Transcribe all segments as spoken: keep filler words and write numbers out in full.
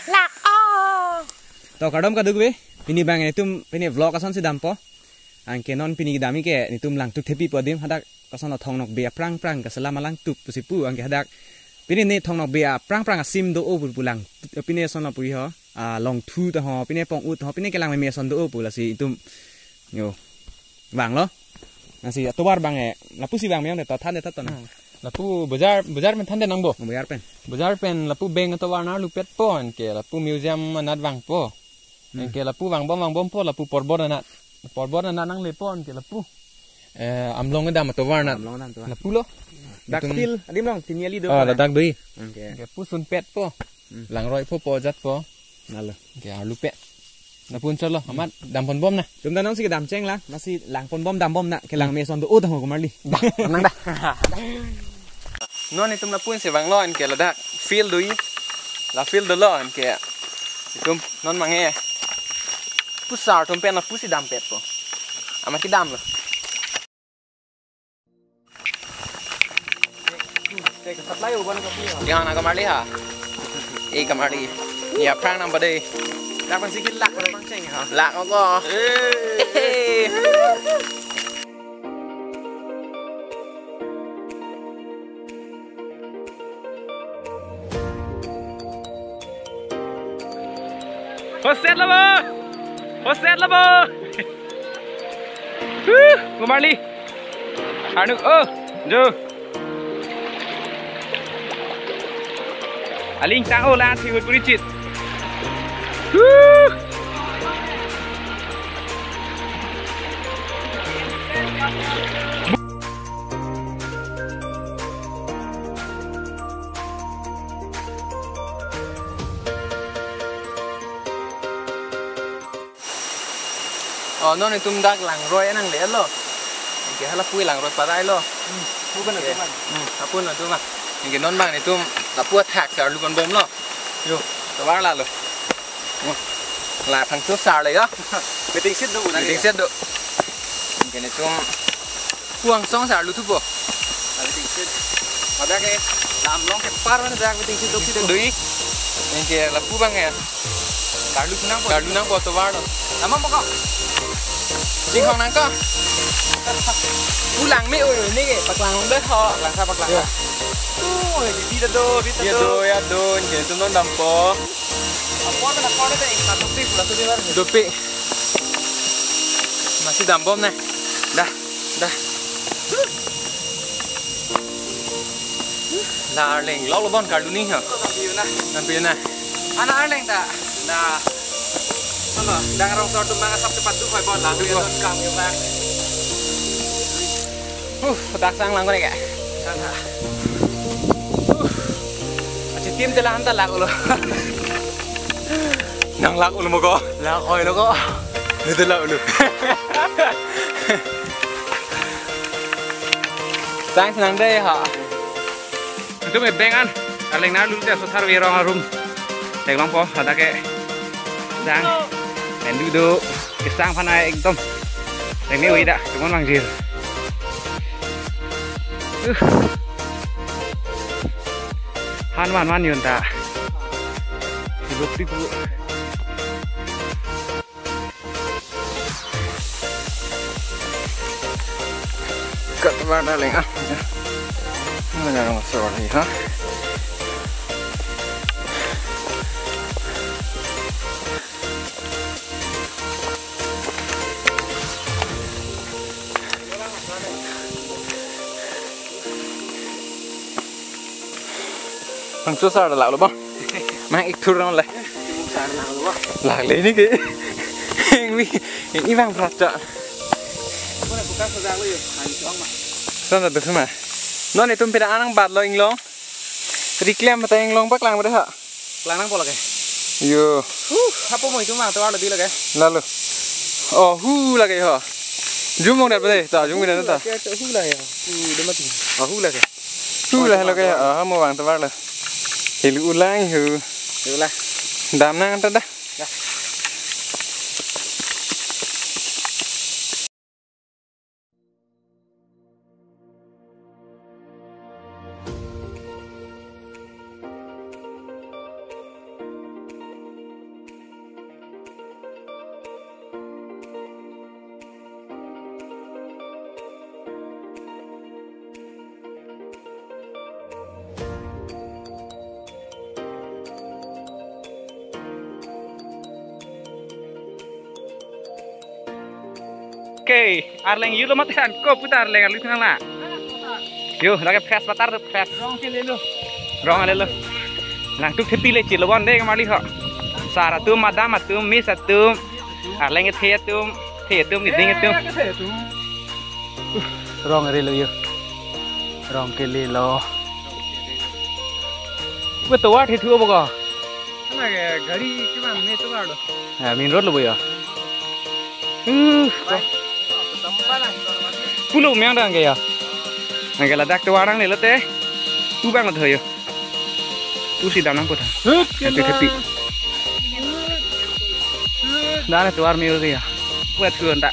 Lak o. To kardom kadokave, pini abang netum pini vlog asonsi dampo. Anke non pini kedam ke netum langtuk thepi po adim, hadak asonlo Thong Nokbe aphrang phrang kaselam alangtuk pusi pu, anke hadak pini ne Thong Nokbe aphrang phrang asim do-o pu pulang. Pini asonlo pu ho, ah, Longthu ta ho, pini Pong-ut ho, pini kelang meme ason do-o pu, lasi itum yo vanglo. Lasi atovar abang e, lapusi vang me-ong de, to than de, to to na. Hmm. Lapu bojar, bojar pen than de nangpo. Bojar pen. Bojar pen lapu bank atovar nanglupet po, anke lapu museum anat vangpo. Hmm. Anke lapu vangbom vangbompo, lapu porbot anat. Porbot anat nanglepo, anke lapu, eh, Amlong kedam atovar anat. Amlong kedam atovar. Lapulo. Dak itum field adim along, tini ali do. Oh, ko na? Ladak doi. Anke. Anke pusunpetpo. Hmm. Langroi po, po jatpo. Lalo. Anke arlupet. Lapu-an chotlo, amat damponbom na. Itum ta nangsi kedam chenglang, lasi langponbom dambom na, kelang meme ason do-o tangho komarli. Dah, nang dah. Non itum lapu-ansi vanglo, anke ladak field doi. La field dolo, anke itum non abang e, pusar atum pen lapusi dampetpo. Amat kedamlo. Yang na komarli ha. Eh, komarli. Ya, aphrang nang pade. Dak pensi kelak pada pangcheng ha. Lak ko. Eh. Hoset labo. Hoset labo. Huh, komarli. Anu, oh, jo. Aling tang, oh, lang si hut puri chit. Huh. Oh, non itum dak langroi nanglelo. Anke hala pu langroi parailo. Hmm, pu kan. Anke atum an. Hmm, apun atum an. Anke non abang netum lapu athak si arlu ponbomlo. Yo, tovar lalo. Hmm. La Phangcho sar le ya. Meeting seat do na. Meeting seat do. Anke netum pu angsong si arlu thupo. Meeting seat. Pada ke la Amlong kepar mana dak meeting seat dopi do. Doi. Anke lapu abang e. Karlu nangpo. Karlu nangpo tovar lo. Tama pokok. Jinghong nangkok. Pulang me, oh, ini ke paklang deh ho. Paklang sa, paklang sa. Iya. Tuh, di sini do, di sini do. Iya do, ya do, anke itum non dampo. Apa na, apa na, deh, satu pi pula tuh di luar. Dopik. Masih dambom na. Dah, dah. La Arleng, lok lo bon karlu ni ha. Ko sampai na. Sampai na. Ana Arleng ta. Dah. Halo, dak rong sor tu manga sap cepat tu koi bon la. Tuh, ya, bon. Don kam ke bang. Uh, petak sang lang ko ne ke. Sang ha. Uh. Aci tim telah anta lak ulo. Nang lak ulo mo ko. Lak oi lo ko. Ni telah ulo. Thanks nang dei ha. Itum ebeng an, Arleng nangarlu te so tharve rong arum. Theklongpo, hadak ke. Sang. Endu do, kesang aphan ai ekdom. Reng ne oi da, tumon mangjir. Uh. Han van van yun ta. Ibu tipu. Kat mana leng ah. Mana orang sorry ha. Phangcho sar lak lo ba? Mang ik thur nang le. Sar lak lo ba? Lak le ni ke. Ing mi, ing i bang prat cha. Ko na buka sa lo yo. Han chong ma. San da dusma. Non itum pira anang bat lo inglong. Reclaim ta inglong paklang ba ha. Lang nangpo lake. Yo. Huh, hapu mo itum vang tovar lo di lake. Lalo. Oh, hu lake ho. Jumong dat bade, ta jumong dat ta. Hu lake, hu lake. Hu de mati. Oh, hu lake. Hu lake lake. Ah, mo vang tovar lo. Helu ulang hu. Helu ulang. Dam nang ta da. Da. Hey, arleng yulo mate an ko puta arleng arlu thang la. Yo, lake fresh batar tu fresh. Rong ke lelo. Rong lelo. Langtuk thepi le chilo bon de kamali ho. Sar atum, madam atum, miss atum. Arleng kethe atum, the atum, keding atum. Rong lelo yo. Rong ke lelo. Ko tovar the thu bo ko. Kana ke gari kiman me tovar lo. Ha, main road lo bo ya. Uh, pulo meng dang ke ya. Nang ke ladak tovar nang lelo te. Pu bang lo tho yo. Pu si dam nang pu tha. Hut ke. Tapi la. Tapi. Dah na tovar me ke ya. Buat ku anda.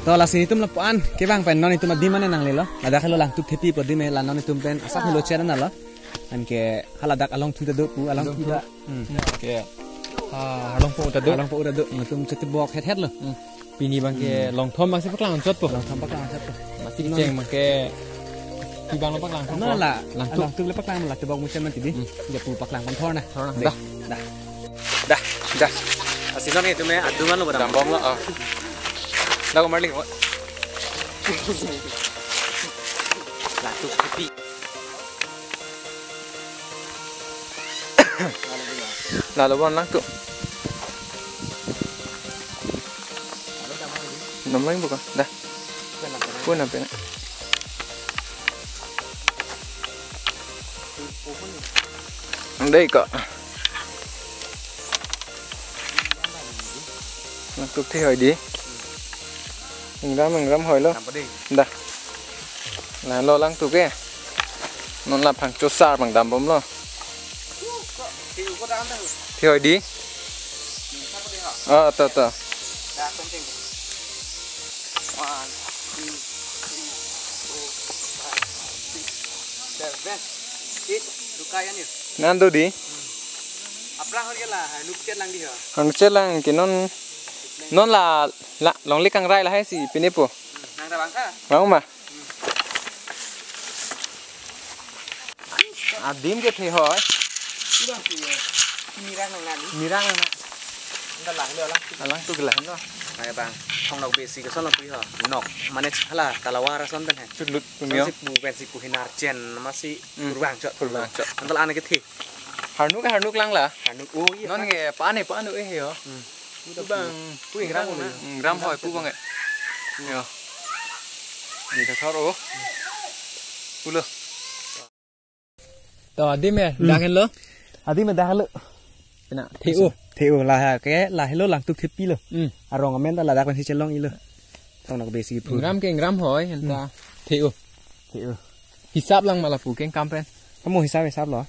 To lasi itum lapu-an kevang pen non itum adim ane nanglelo. Ladak helo Langtuk Thepi pu adim la non itum pen asap helo chen nalo. Anke haladak along thu ta do pu, along thu ta. Hmm. Ke. Ah, along po ta do. Along po ta do. Itum chetibok het het lo. Hmm. Pini bang ke longthom bang si paklang chot po. Longthom paklang chot po. Masi cheng bang ke pi bang lo paklang chot po. No la, Langtuk. Langtuk le paklang la tibok muchen man tidi. Hmm. Dia pu paklang pon thor na. Thor na. Dah. Dah. Dah, dah. Asino ni tu me adu man lo badam. Dambom lo. Oh. Dah ko marli ko. Langtuk Thepi. Lalo bon Langtuk. Nom lang buka. Dah. Pun apa nak? Dei ko. Langtuk the hoi di. Ingram, ingram hoi lo. Dah. Lalo Langtuk ke. Non la phang chosar bang dambom lo. The hoi di. Oh, to, to. One, two, three, four, five, six, seven, eight. Duka yan yo. Nan do di. Aphrang hor ke la, nuk chet lang di ho. Ang chet lang ke non, non la, la longle kangrai lahai si pine po. Nang ta bang tha. Bang ma. Adim ke the hoi. Mirang nang nadi. Mirang nang na. Anta lang lo lang. Alang tu gelah no. Hai bang. Thong nok besi ke son lo pu ho. Nok. Mane hala talawar son pen hai. Chutlut. Son pumio. Si pu pen si pu hinar chen masi. Hmm. Pur bang chot. Pur bang chot. Anta la ane ke the. Harnuk, harnuk lang la. Harnuk. Oh iya. Non ke pa ne pa nu eh yo. Hmm. Pu bang, pu ingram na. Ingram hoi pu bang eh. Yo. Ni ta thor o. Pulo. To adim eh, hmm, dak henlo. Adim eh dak lo. Pina, the-o. The-o la ha ke, la helo Langtuk Thepi lo. Hmm. Arong amen ta ladak pensi chelong ilo. Thong nok besi pu. Ingram ke ingram hoi, anta. Hmm. The-o. The-o. Hisap lang ma lapu kengkam pen. Kamu hisap, hisap lo.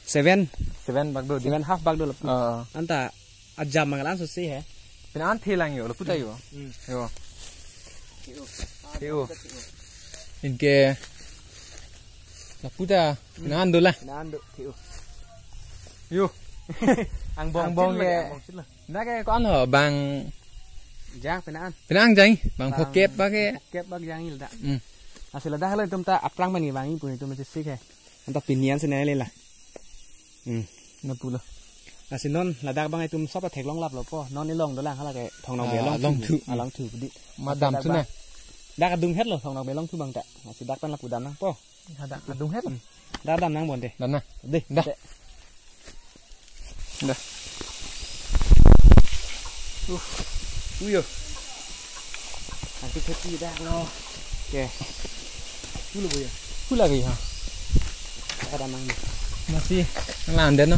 Seven. Seven bak do di. Seven half bak do lapu. Ah. Anta ajam mangalan so se hai. Pina an the lang yo, lapu ta yo. Hmm. Yo. The-o. Inke lapu ta pina an do la. Pina an do, the-o. Yo. Angbong, angbong chin ke. Angbong chin lo. Na ke ko-an ho bang. Jang pina an. Pina an jang, bang, bang phokep bak ke. Phokep bak jang il da. Hmm. Asila dah lo itum ta aphrang mani bang ipu itum mesti sik hai. Anta pini an sene le la. Hmm. Na pulo. Lasi non ladak bang itum sop theklong lap lo po. Non ilong dolang hala ke Thong Nokbe, ah, along thu. Along thu di. Madam thu na. Dak adung het lo Thong Nokbe along thu bang ta. Lasi dak pen lapu dam nang po. Dak adung het lo. Hmm. Dak dam nang bon de. Dam na. De. Dah. De. Dah. Uh. Uyo. Aku tepi dah lo. Oke. Dulu bu ya. Pula ke ha. Ada mang. Masi nang den no.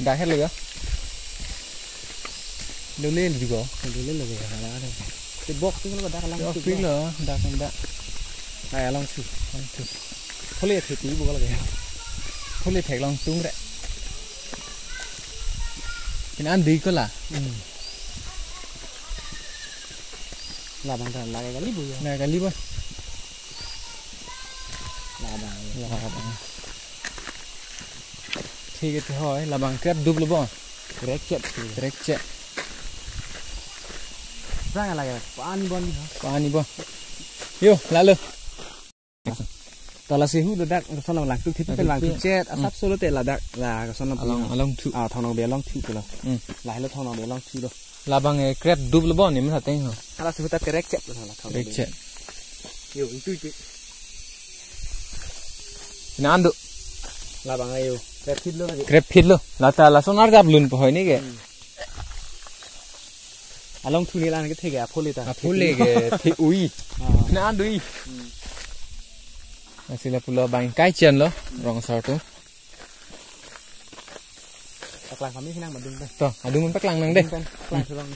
Dah het lo ya. Dole juga. Dole lo ya. Ada. Te bok tu lo dah lang. Bok tu lo, dah kan dah. Hai along tu, along tu. Thole thepi bu lo ya. Thole theklong tung re. Pina an di ko la. Hmm. Labang ta lake kali bu ya. Lake kali bu. Labang. Labang. Ike hoi, labang krep dup lo bo. Krek chet. Krek chet. Jang lage, pani bon di ho. Pani bo. Yo, lalo. Tala si hu ladak, lason lang thu, thip Lang pen lang thu thu. Chet, asap solo te ladak, la, lason lang Along, thu. Along thu. Ah, thong nong be along thu lo. Hmm. La helo thong nong be along thu lo. Labang e krep dup lo bo ni masa teng ho. Hala si hu ta krek chet lo la thong Krek nong be. Chet. Yo, itu itu. Ina ando. Labang ayo. Krep phit lo lagi. Krep phit lo. Lata lason arjap lun po hoi ni ke. Hmm. Along thu ni lang ke thege aphule ta. Aphule ke thi ui. Ah. Na dui. Hmm. Asila pulo bang kai chen lo rong sar tu. Paklang kami hinang madung ta. To, adung paklang nang de. Paklang surang.